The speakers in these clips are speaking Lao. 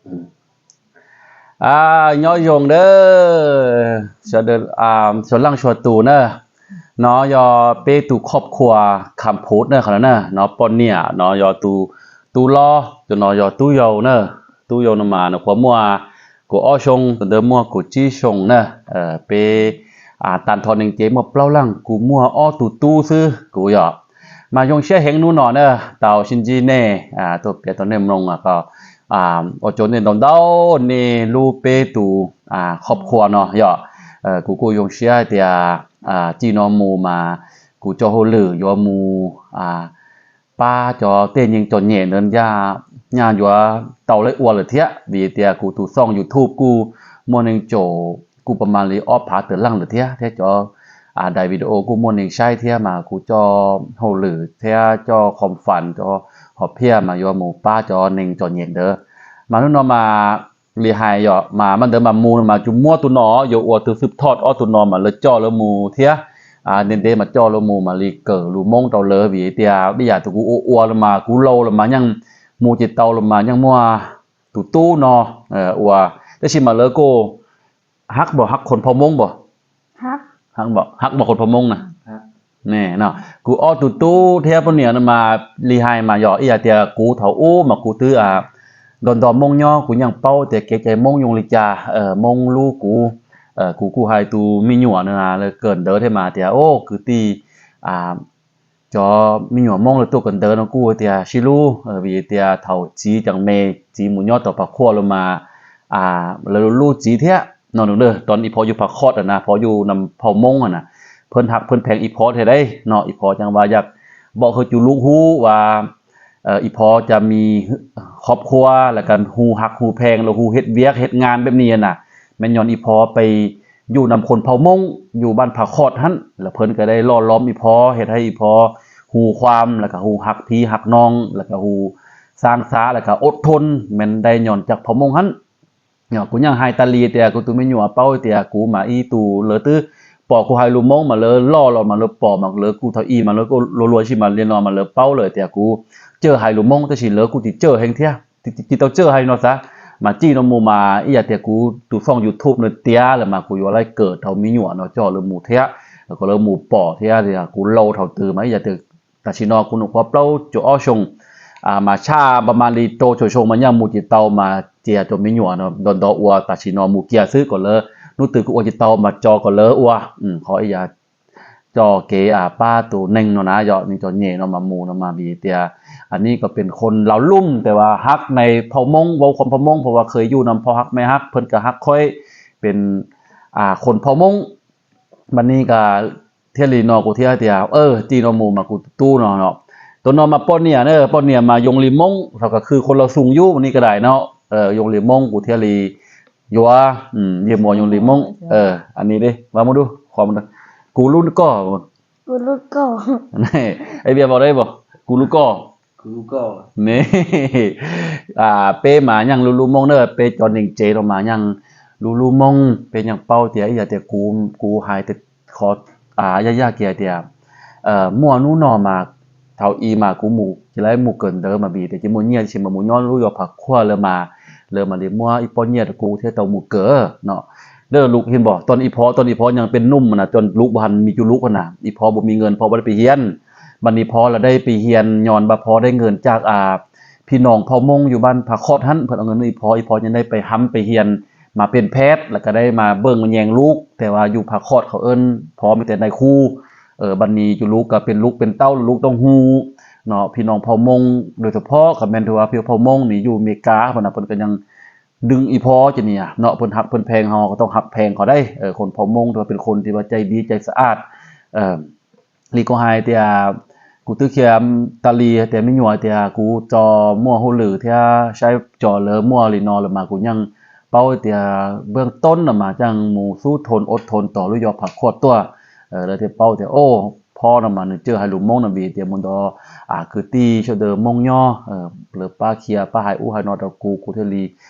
ອາ ຍໍຍົງເດີ ຊວນເດີ ອາ ຊວນຫຼັງຊວນຕູເນີ ເນາະ ຍໍເປຕູຄອບຄົວຄຳພູດເນີ ເຂົາເນີ ເນາະ ປ້ອນເນຍ ເນາະ ຍໍຕູ ຕູລໍ ຈົນເນາະ ຍໍຕູ້ເຍົາເນີ ຕູ້ເຍົານຳມາເນາະ ຂົວມົວ ກູອໍຊົງ ເດີມົວ ກູຈີຊົງເນີ ເອີ ເປ ອາ ຕານທອນເອງເຈ ມົວເປົ່າຫຼັງ ກູມົວອໍຕູຕູ້ຊື່ ກູຢອກ ມາຍົງເຊຍເຮັງນູ່ໜໍ່ເນີ ເຕົາຊິນຈີເນ ອາ ໂຕເປຍໂຕເນມລົງ ອາ ກໍ ອາ ໂອໂຈເນດອງເດົາເນ ລູເປຕູ ອາ ຄອບຄົວເນາະ ຢອກ ເອີ ກູກູຍົງເຊຍເຕຍ ອາ ຈີ່ນໍມູມາ ກູຈໍໂຮລື ຢໍມູ ອາ ປ້າຈໍເຕຍິງຈໍເຫຍເນີນ ຍ່າ ຍ່າຢວເຕົາໄລອວນເລີເທຍ ວີເຕຍ ກູຕູຊ່ອງຢູທູບ ກູມົວເນັງໂຈ ກູປະມານລີອອບພາເຕີນຫຼັງເລີເທຍ ເທຍຈໍ ອາ ໄດ້ວິດີໂອ ກູມົວເນັງໃຊ້ເທຍ ມາ ກູຈໍໂຮລື ເທຍຈໍຄອມຟັນ ຈໍຫອບເພຍ ມາຢວໝູປ້າຈໍເນັງຈໍເຫຍເດີ ມານຸນອມາ ລີໄຮຢໍ ມາ ມັນເດີມາໝູມາຈຸມົວຕູນອ ຢໍອວດຖືສືບທອດ ອໍຕູນອມາເລີຈໍເລີໝູເທຍ ອາ ເນນເດມາຈໍເລີໝູ ມາລີເກີລູມົງເຕົາເລີ ວີເຕຍ ບິຢາຕູກູອວດລະມາ ກູເລົ່າລະມາຍັງ ໝູຈິເຕົາລະມາຍັງມົວ ຕູຕູ້ເນາະ ເອີ ອວ ແຕ່ຊິມາເລີໂກ ຮັກບໍ່ ຮັກຄົນເຜົ່າມົ້ງບໍ່? ຮັກ ຮັກບໍ່ ຮັກບໍ່ຄົນເຜົ່າມົ້ງນະ? ແນ່ເນາະ ກູອໍຕູຕູ້ເທຍປະເນຍນະມາ ລີໄຮມາຢໍ ອີຢາເຕຍ ກູເຖົ້າອູມາ ກູຕື້ ອາ ດອນດອມມົ້ງຍໍ ກູຍັງເປົ້າເຕຍ ເກງໃຈມົ້ງຍົງລີຈາ ເອີ ມົ້ງລູກູ ເອີ ກູກູໄຮຕູມີຫຍວນະ ເລີເກີນເດີເທຍມາເຕຍ ໂອ ຄືຕີ ອາ ຈໍມີຫຍວນມົ້ງເລີຕຸກັນເດີເນາະ ກູເຕຍ ຊິລູ ເອີ ວີເຕຍ ເຖົ້າຈີຈັ່ງເມ ຈີໝູຍອດຕໍ່ປາຂວດລົງມາ ອາ ແລ້ວລູຈີເທຍ ເນາະ ເດີ ຕອນອີ່ພໍ່ຢູ່ພາຄອດຫັ້ນນະ ພໍ່ຢູ່ນຳເຜົ່າມົ້ງຫັ້ນນະ ເພິ່ນຮັກເພິ່ນແພງອີ່ພໍ່ແທ້ໃດ໋ເນາະ ອີ່ພໍ່ຈັ່ງວ່າຢາກບອກໃຫ້ຈຸລູກຮູ້ວ່າ ເອີ ອີ່ພໍ່ຈະມີຄອບຄົວ ແລ້ວກໍຮູ້ຮັກຮູ້ແພງ ແລ້ວຮູ້ເຮັດວຽກເຮັດງານແບບນີ້ຫັ້ນນະ ແມ່ນຍ້ອນອີ່ພໍ່ໄປຢູ່ນຳຄົນເຜົ່າມົ້ງ ຢູ່ບ້ານພາຄອດຫັ້ນ ແລ້ວເພິ່ນກໍໄດ້ຫຼໍ່ຫຼອມອີ່ພໍ່ ເຮັດໃຫ້ອີ່ພໍ່ຮູ້ຄວາມ ແລ້ວກໍຮູ້ຮັກພີ່ຮັກນ້ອງ ແລ້ວກໍຮູ້ສ້າງສາ ແລ້ວກໍອົດທົນ ແມ່ນໄດ້ຍ້ອນຈາກເຜົ່າມົ້ງຫັ້ນ. ເນາະ ກູຍັງໄຮຕາລີເຕຍ ກູຕູແມ່ຍົວເປົ້າເຕຍ ກູມາອີ່ຕູເລີຕື້ ປໍກູໄຮລູມົ້ງມາເລີ ຫຼໍ່ຫຼອມມາເລີ ປໍມາເລີ ກູເຖົ້າອີມາເລີ ກູລວຍໆຊິມາລຽນນອນມາເລີ ເປົ້າເລີເຕຍ ກູເຈີໄຮລູມົ້ງ ແຕ່ຊິເລີ ກູຕິເຈີແຮງເທຍ ຕິ ຕິ ຕິເຕົາເຈີໄຮເນາະຊະ ມາຈີ່ນຳໝູມາ ອີຢາເຕຍ ກູຕູຊ່ອງຢູທູບເນີເຕຍ ແລ້ວມາ ກູຢູ່ໄລເກີດເທົ່າມີຫຍວນເນາະ ຈໍເລີໝູເທຍ ແລ້ວກໍເລີໝູປໍເທຍ ເຕຍ ກູເລົ່າເທົ່າຕື່ມາ ອີຢາເຕຍ ຕາຊິນອ ຄຸນຄວາມເປົ່າໂຈອໍຊົງ ອາ ມາຊາ ປະມານລີໂຕໂຈຊົງ ມາຍາມໝູຈິເຕົາ ມາເຈຍໂຕມີຫຍວນເນາະ ດອນດອອວ ຕາຊິນອໝູເກຍຊື້ ກໍເລີນູຕື້ ກູອວຈິເຕົາ ມາຈໍ ກໍເລີອວ ອືມ ຂໍອີຢາ ຈໍເກ ອາ ປ້າໂຕເນັງເນາະນະ ເຍາະ ນີ້ຈໍເຫຍເນາະ ມາໝູເນາະ ມາບີເຕຍ ອັນນີ້ກໍເປັນຄົນລາວລຸ່ມ ແຕ່ວ່າຮັກໃນເຜົ່າມົ້ງ ເວົ້າຄວາມເຜົ່າມົ້ງ ເພາະວ່າເຄີຍຢູ່ນຳພໍ່ຮັກແມ່ຮັກ ເພິ່ນກໍຮັກຂ້ອຍ ເປັນ ອາ ຄົນເຜົ່າມົ້ງ ບັດນີ້ກໍ ເທຍລີເນາະ ກູເທຍເຕຍ ເອີ ຈີ່ເນາະ ໝູມາ ກູຕູ້ເນາະ ເນາະ ໂຕເນາະ ມາປ້ອນເນຍເດີ ປ້ອນເນຍມາຍົງລີມົ້ງ ເຂົາກໍຄືຄົນລາວສູງຢູ່ ນີ້ກໍໄດ້ເນາະ ເອີ ຍົງລີມົ້ງ ກູເທຍລີ ຢວ ອືມ ເຢຍມົວຍົງລີມົ້ງ ເອີ ອັນນີ້ເດ້ ວ່າມາດູ ຄວາມ ກູລຸນກໍ ກູລຸນກໍ ນີ້ ໄອເບຍເວົ້າໄດ້ບໍ່? ກູລຸນກໍ ກູລຸນກໍ ນີ້ ອາ ເປ້ມາຍັງລູລູມົ້ງເດີ ເປ້ຈອນເນັງເຈ ເນາະ ມາຍັງລູລູມົ້ງ ເປ້ຍັງເປົ້າເຕຍ ອີຢາເຕຍ ກູ ກູຫາຍແຕ່ ຂໍ ອາ ຢ່າ ຢ່າເກຍເຕຍ ເອີ ມົວນູ່ໜໍ່ມາ ເຖົ້າອີມາ ກູໝູ ຈິໄລໝູເກີນເດີ ມາບີເຕຍ ຈິໝູເນຍ ຊິມາໝູຍ້ອນລູກຢອກຜັກຂົ້ວ ເລີມາ ເລີມາລີມົວ ອີປ້ອນເນຍ ຕະກູເທຍເຕົາໝູເກີເນາະ ເດີ ລູກ ເຫັນບໍ່ ຕອນອີພໍ່ ຕອນອີພໍ່ຍັງເປັນໜຸ່ມຫັ້ນນະ ຕອນລູກບໍ່ທັນມີຈຸລູກຫັ້ນນະ ອີພໍ່ບໍ່ມີເງິນ ພໍ່ບໍ່ໄດ້ໄປຮຽນ ບັດນີ້ພໍ່ລະໄດ້ໄປຮຽນ ຍ້ອນວ່າພໍ່ໄດ້ເງິນຈາກ ອາ ພີ່ນ້ອງເຜົ່າມົ້ງຢູ່ບ້ານຜາຂອດຫັ້ນ ເພິ່ນເອົາເງິນໃຫ້ພໍ່ ອີພໍ່ຍັງໄດ້ໄປຮ່ຳໄປຮຽນ ມາເປັນແພດ ແລ້ວກໍໄດ້ມາເບິ່ງມາແຍງລູກ ແຕ່ວ່າຢູ່ຜາຂອດເຂົາເອີ້ນພໍ່ມີແຕ່ນາຍຄູ ເອີ ບັດນີ້ຢູ່ລູກກໍເປັນລູກເປັນເຕົ້າ ລູກຕ້ອງຮູ້ເນາະ ພີ່ນ້ອງເຜົ່າມົ້ງ ໂດຍສະເພາະກໍແມ່ນຖືວ່າເຜົ່າມົ້ງນີ້ຢູ່ເມກາພຸ້ນນະ ເພິ່ນກໍຍັງດຶງອີພໍ່ຈະນີ້ເນາະ ເພິ່ນຮັກເພິ່ນແພງ ເຮົາກໍຕ້ອງຮັກແພງເຂົາໄດ໋ ເອີ ຄົນເຜົ່າມົ້ງຖືວ່າເປັນຄົນທີ່ວ່າໃຈດີໃຈສະອາດ ເອີ ລີກໍໃຫ້ເຕຍ ກູຕື້ຄຽມຕາລີເຕຍ ມີຫຍວເຕຍ ກູຈໍມົວຫູລືເທຍ ໃຊ້ຈໍເລີມົວລີນໍ ລະມາ ກູຍັງເປົ້າເຕຍ ເບື້ອງຕົ້ນນະມາ ຈັ່ງໝູສູ້ທົນອົດທົນຕໍ່ລູກຢອກຜັກຂວດຕົວະ ເອີ ລະເທຍເປົ້າເຕຍ ໂອ ພໍ່ນະມາ ເຈີໄຮລູມົ້ງນະບີເຕຍ ມຸນດໍ ອາ ຄືຕີ ໂຊເດີ ມົ້ງຍໍ ເອີ ເລີປ້າເຄຍ ປ້າຫາຍອູຫາຍນໍ ຕະກູ ກູເທຍລີ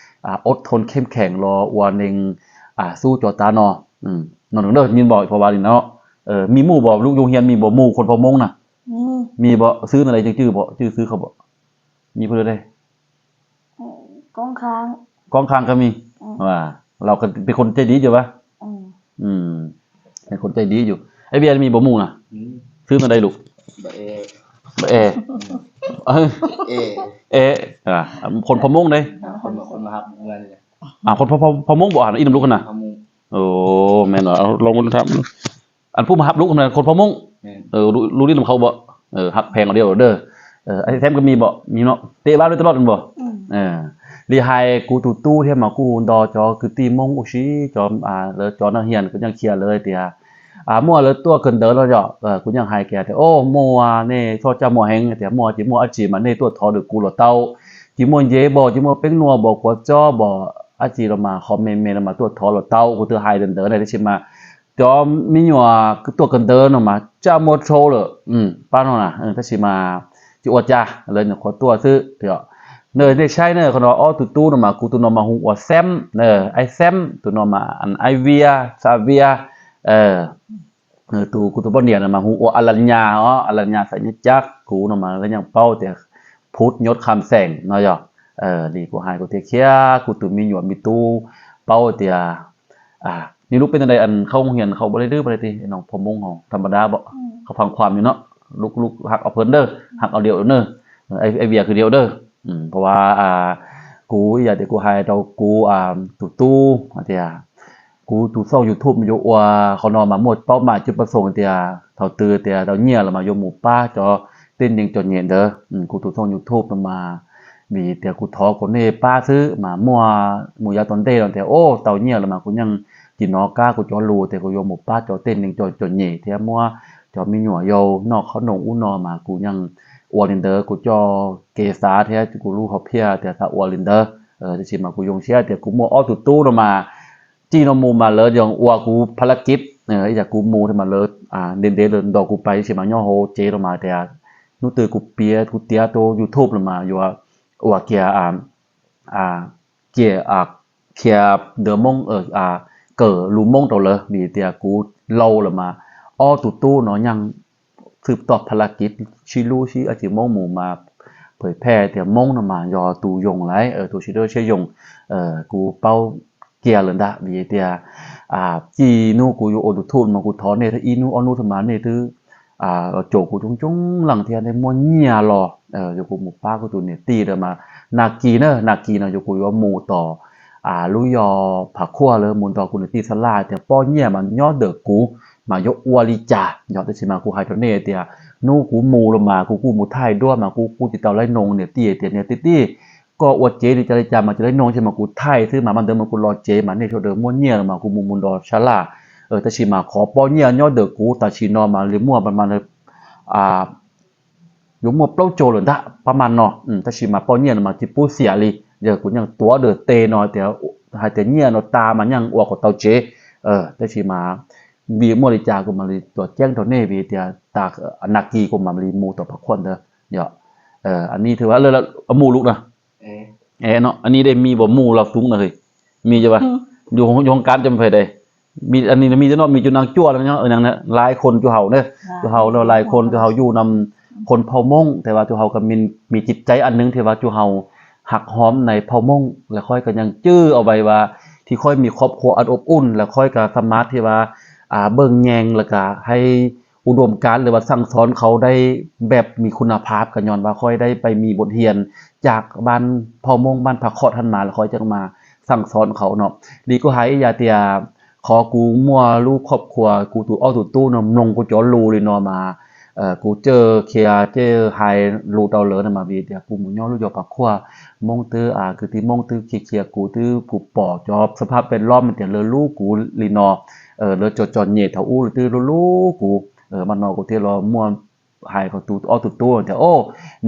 ອາ ອົດທົນເຂັ້ມແຂງ ລໍອວເນັງ ອາ ສູ້ຈໍຕານໍ ອືມ ນອນເດີ ຍິນບໍ່ ເພາະວ່ານີ້ເນາະ ເອີ ມີໝູ່ບໍ່ ລູກຢູ່ໂຮງຮຽນມີບໍ່ ໝູ່ຄົນເຜົ່າມົ້ງນະ? ມີ ມີບໍ່? ຊື່ນັ້ນໃດ ຈື່ບໍ່? ຈື່ຊື່ເຂົາບໍ່? ມີຜູ້ໃດ? ເອີ ກອງຄ້າງ ກ້ອງຂ້າງກໍມີ ອືມ ວ່າ ລາວກໍເປັນຄົນໃຈດີຢູ່ວະ ອືມ ອືມ ເປັນຄົນໃຈດີຢູ່. ໄອ້ເບຍມີບໍ່ໝູ່ນະ? ອືມ ຊື່ແນວໃດລູກ? ບະເອ ບະເອ ອືມ ເອ ເອ ອ່າ ຄົນເຜົ່າມົ້ງເດ້ ອ່າ ຄົນ ຄົນມາຮັບເງິນ ອ່າ ຄົນເຜົ່າ ເຜົ່າ ເຜົ່າມົ້ງບໍ່? ອ່າ ອີ່ນຳລູກຫັ້ນນະ ເຜົ່າມົ້ງ. ໂອ້ ແມ່ນຫວາ ເອົາ ລອງມາຖາມ ອັນຜູ້ມາຮັບລູກຫັ້ນນະ ຄົນເຜົ່າມົ້ງ? ແມ່ນ. ເອີ ລູກ ລູກຫຼິ້ນນຳເຂົາບໍ່? ເອີ ຮັກແພງເອົາດຽວເດີ. ເອີ ໄອ້ແຊມກໍມີບໍ່? ມີເນາະ ເຕະບານໂດຍຕະຫຼອດແມ່ນບໍ່? ອືມ ເອີ ລີໄຮກູຕູຕູ ທຽມມາກູດໍຈໍ ຄືຕີມົ້ງອຸຊີ ຈອມ ອ່າ ເລີຈໍນັກຮຽນ ກູຍັງເຄຍເລີຍເຕຍ ອ່າ ມົວເລີຕົວເກີນເດີແລ້ວເຈາະ ເອີ ກູຍັງໄຮແກເຕ ໂອ້ ມົວເນ ຊໍຈາມົວແຮງເຕ ມົວຈິມົວອາຈີມາເນຕົວທໍເດີກູຫຼໍເຕົ້າ ຈິມົວເຢບໍ ຈິມົວເປັງນົວບໍ ກົວຈໍບໍ ອາຈີລະມາ ຄອມເມັນເມລະມາຕົວທໍຫຼໍເຕົ້າ ກູເຕີໄຮເດີນເດີໄດ້ຊິມາ ຈອມມີຍົວຄືຕົວກັນເດີນອກມາ ຈາມົວໂທເລີ ອືມ ປ້ານອນນະ ເອີ ຕາຊິມາ ຈິອວດຈາ ເລີຍ ຂໍຕົວຊື້ ເນຍ ເນຍ ໄດ້ໃຊ້ເນຍ ຂະໜອດອໍຕູຕູນອກມາ ກູຕູນອກມາ ຫູອວດແຊມ ເນຍ ໄອ້ແຊມ ຕູນອກມາ ອັນ ໄອ້ເວຍ ຊາເວຍ ເອີ ເອີ ຕູ ກູຕູບໍ່ນຽນນອກມາ ຫູອວດອາລັນຍາ ອໍ ອາລັນຍາ ໄສຍະຈັກ ກູນອກມາ ແລ້ວຍັງເປົ້າແຕ່ພຸດຍົດຄຳແສງ ເນາະ ເອີ ດີ ກູໄຮ ກູເທເຄຍ ກູຕູມີຍົວ ມີຕູ້ ເປົ້າແຕ່ ອ່າ ນີ້ລູກເປັນຈັ່ງໃດ ອັນເຂົ້າໂຮງຮຽນເຂົາບໍ່ໄດ້ດື້ບໍ່ໄດ້ຕິ ໄອ້ນ້ອງພໍ່ມົ້ງເຮົາ ທຳມະດາບໍ່? ອືມ ເຂົາຟັງຄວາມຢູ່ເນາະ ລູກ ລູກຮັກເອົາເພິ່ນເດີ ອືມ ຮັກເອົາດຽວເດີ ເອີ ໄອ້ ໄອ້ເວຍຄືດຽວເດີ ອືມ ເພາະວ່າ ອ່າ ກູ ອີ່ຫຍັງທີ່ກູໃຫ້ເຕົ້າ ກູ ອ່າ ຕູຕູ້ ອາ ທີ່ ອ່າ ກູ ຕູຊ່ອງຢູທູບ ມາຢູ່ ອ່າ ເຂົານອນມາໝົດເປົ້າໝາຍຈຸດປະສົງ ທີ່ ອ່າ ເຂົາຕື່ ທີ່ ອ່າ ເຕົ້າເຫຍລະມາຢູ່ໝູປ່າ ຈໍ ເຕັ້ນຍິງຈົນເຢັນເດີ ອືມ ກູຕູຊ່ອງຢູທູບນຳມາ ມີແຕ່ກູທໍກູເນປ້າຊື້ ມາມົວ ໝູຢາຕອນເດນອນແຕ່ ໂອ້ ເຕົ້າເຫຍລະມາ ກູຍັງກິນນໍກ້າ ກູຈໍລູ ແຕ່ກູຢອມໝູປ່າ ຈໍເຕັ້ນຍິງ ຈໍ ຈໍເຫຍແທ້ມົວ ຈໍມີຫຍວເຍົາ ນອກເຂົ້າໜົງອູ່ນໍມາ ກູຍັງອວລິນເດີ ກູຈໍເກສາແທ້ ກູລູເຂົາເພຍ ແຕ່ຖ້າອວລິນເດີ ເອີ ຈັ່ງຊີ້ມາ ກູຍົງເຊຍ ແຕ່ກູມົວອໍຕູຕູ້ນຳມາ ຈີ່ນຳໝູມາເລີຍ ຢອງອວກກູພາລະກິດ ເອີ ຢາກກູໝູທີ່ມາເລີຍ ອ່າ ເດນເດນດອກກູໄປ ຊິມາຍໍໂຮເຈລົງມາ ແຕ່ນູຕື່ກູເປຍ ກູເຕຍໂຕຢູທູບລະມາ ຢູ່ວ່າ ອວກເກຍ ອ່າ ອ່າ ເກຍ ອ່າ ເຄຍເດີມົງ ເອີ ອ່າ ເກີລູມົງໂຕເລີຍ ມີແຕ່ກູເລົ່າລະມາ ອໍຕູຕູ້ເນາະ ຍັງ ສືບຕໍ່ພາລະກິດ ຊິລູຊິອາຈິມົງໝູມາເຜີຍແຜ່ແຕ່ມົງນຳມາ ຍໍຕູຍົງຫຼາຍ ເອີ ຕູຊິເດີເຊຍົງ ເອີ ກູເປົ້າເກຍເລີນດະ ມີແຕ່ ອ່າ ຈີ່ນູກູຢູ່ໂອດູທູນມາ ກູທໍເນ ອີນູອໍນູທະມາເນ ຕື້ ອ່າ ໂຈກູຈຸງຈຸງຫຼັງເທຍ ໄດ້ມົວເຫຍລໍ ເອີ ຢູ່ກູໝູປາກູຕູເນຕີເດີມາ ນາກີເນ ນາກີເນ ຢູ່ກູຢູ່ໝູຕໍ່ ອ່າ ລູກຍໍຜາຂວາເລີ ໝູຕໍ່ກູເນຕີສະຫຼາ ແຕ່ປໍ້ເຫຍມາຍໍເດີກູ ມາຍົກອວລິຈາ ຍອດໄດ້ຊິມາ ກູໄຮໂຕເນເຕຍ ນູກູໝູລະມາ ກູກູໝູໄທດ້ວຍມາ ກູກູຕິເຕົາໄລນົງເນ ຕີເຕຍເນ ຕີຕີ ກໍອວດເຈດີຈາລິຈາມາຈະໄລນົງຊິມາ ກູໄທຊື້ມາມັນເດີມາ ກູລໍເຈມາເນໂຊເດີ ມົວເຫຍມາ ກູໝູໝູດອຊາລາ ເອີ ຕາຊິມາ ຂໍປໍ້ເຫຍຍໍເດີກູ ຕາຊິນອມາເລມົວປະມານ ອ່າ ຍົມມົວເປົ່າໂຈເລີນດະ ປະມານເນາະ ອືມ ຕາຊິມາ ປໍ້ເຫຍມາຈິປູເສຍລີ ເດີ ກູຍັງຕົວເດີເຕນອ ແຕ່ ໃຫ້ແຕ່ເຫຍນອ ຕາມາຍັງອວກກວ່າເຕົາເຈ ເອີ ຕາຊິມາ ບີມົວລິຈາກູມາລີຕົວແຈ້ງໂຕເນ ວີເຕຍ ຕາ ນາກີກູມາລີໝູຕໍ່ພະຄວນເດີ ເນາະ ເອີ ອັນນີ້ຖືວ່າເລີຍລະ ໝູລູກນະ ເອ ເອເນາະ ອັນນີ້ໄດ້ມີບໍ່ໝູລາວຕຸງນະເຮີຍ ມີຢູ່ບໍ່? ອືມ ຢູ່ ຢູ່ຫ້ອງການຈະມີໃຜໃດ ມີ ອັນນີ້ນະ ມີແຕ່ເນາະ ມີຈຸນາງຈົວແລ້ວເນາະ ເອີ ຫຍັງນະ ຫຼາຍຄົນຈຸເຮົາເນາະ ອ່າ ຈຸເຮົາເນາະ ຫຼາຍຄົນຈຸເຮົາຢູ່ນຳຄົນເຜົ່າມົ້ງ ແຕ່ວ່າຈຸເຮົາກໍມີ ມີຈິດໃຈອັນໜຶ່ງທີ່ວ່າຈຸເຮົາຮັກຫອມໃນເຜົ່າມົ້ງ ແລະ ຂ້ອຍກໍຍັງຈື່ເອົາໄວ້ວ່າ ທີ່ຂ້ອຍມີຄອບຄົວອັນອົບອຸ່ນ ແລະ ຂ້ອຍກໍສາມາດທີ່ວ່າ ອ່າ ເບິ່ງແຍງ ແລ້ວກໍໃຫ້ ອຸດົມການ ຫຼືວ່າສັ່ງສອນເຂົາໄດ້ແບບມີຄຸນນະພາບ ກໍຍ້ອນວ່າຂ້ອຍໄດ້ໄປມີບົດຮຽນຈາກບ້ານເຜົ່າມົ້ງ ບ້ານຜາຂອດຫັ້ນມາ ແລ້ວຂ້ອຍຈັ່ງມາສັ່ງສອນເຂົາເນາະ ລີກູໄຮຢາເຕຍ ຂໍກູມົວລູກຄອບຄົວ ກູຕູອໍຕູຕູ້ເນາະ ມລົງກູຈໍລູລີເນາະມາ ເອີ ກູເຈີເຄຍເຈີໄຮລູເຕົາເລີນະມາ ວີເຕຍ ກູໝູຍໍລູກຢໍປາຂວາ ມົ້ງຕື້ ອ່າ ຄືທີ່ມົ້ງຕື້ເຄຍເຄຍ ກູຕື້ກູປໍຈອບສະພາບແວດລ້ອມ ມັນເຕຍເລີລູກກູລີເນາະ ເອີ ເລີຈອດຈອນເຫຍເທົາອູ້ ຕື້ລູລູກກູ ເອີ ບ້ານນອກກູເທລໍ ມົວ ຫາຍເຂົາຕູອໍຕູຕູ້ ແຕ່ ໂອ້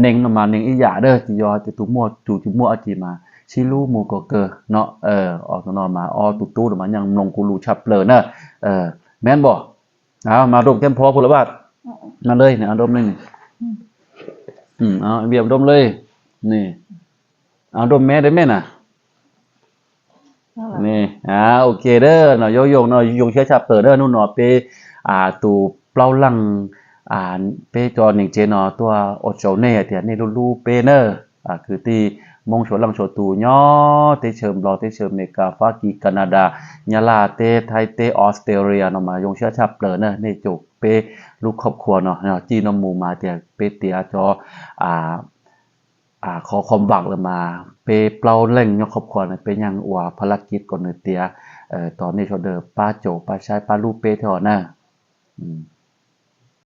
ເນັ່ງນຳມາ ເນັ່ງອີ່ຢາເດີ ຈິຢໍ ຈະຕູມົວ ຕູຈິມົວອາຈີມາ ຊິລູໝູກໍເກີເນາະ ເອີ ອອກນອມາ ອໍຕູຕູ້ມາ ຍັງມລົງກູລູຊັບເລີນະ ເອີ ແມ່ນບໍ່? ເອົາ ມາດົມແກ້ມພໍພຸ້ນລະບາດ ມາເລີຍນີ້ ເອົາດົມເລີຍນີ້ ອືມ ອືມ ເອົາ ບຽມດົມເລີຍ ນີ້ ເອົາດົມແມ່ໄດ້ແມ່ນະ ນີ້ ອ່າ ໂອເຄເດີເນາະ ໂຍໂຍງເນາະ ໂຍງເຊຍຊາບເປີເດີ ໜູໜໍເປ ອ່າ ຕູເປົ່າຫຼັງ ອ່າ ເປຈອນິງເຈເນາະ ຕົວໂອໂຈເນ ຕຽເນລູລູເປເນີ ອ່າ ຄືທີ່ ມົ້ງ ໂຊຫຼັງ ໂຊຕູ ຍໍ ເຕເຊີມ ລອ ເຕເຊີມ ເມກາ ຟາກີ ການາດາ ຍາລາ ເຕ ໄທ ເຕ ອອສເຕຣເລຍ ເນາະ ມາຍົງເຊື້ອຊາດເປີເນີ ເນໂຈເປ ລູກຄອບຄົວເນາະ ເນໂຈຈີນຳໝູ່ມາເຕຍ ເປເຕຍ ຈອ ອາ ອາ ຂໍຄວາມຫວັງລະມາ ເປເປົ່າເລັ່ງຍອກຄອບຄົວເນ ເປຍັງອວາພາລະກິດກ່ອນເນເຕຍ ເອີ ຕອນນີ້ໂຊເດີ ປາໂຈ ປາຊາຍ ປາລູເປເທອເນ ອືມ